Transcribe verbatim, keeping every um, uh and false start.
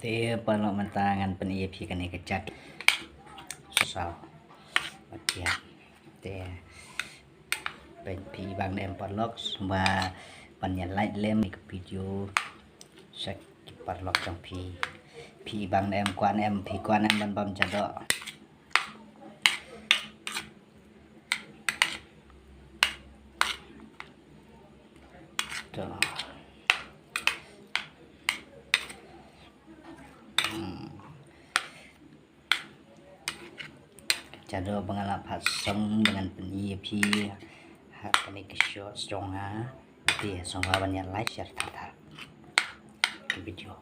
Te paralok mynta ngan pyni ïa phi kane ka jat saw. Ba thiah. Te peit phi bang ne em paralok, sngewbha ban ïa like lem ïa ka video. Sa ki paralok jong phi. Phi bang ne em kwah ne em, phi kwah ne em ban bam jadoh. To. Hmm. Jadoh ba nga la phah song ba ngan pyni ïa phi ha kane ka shorts jong nga. Te sngewbha ban ïa like, share, tag tag ka video.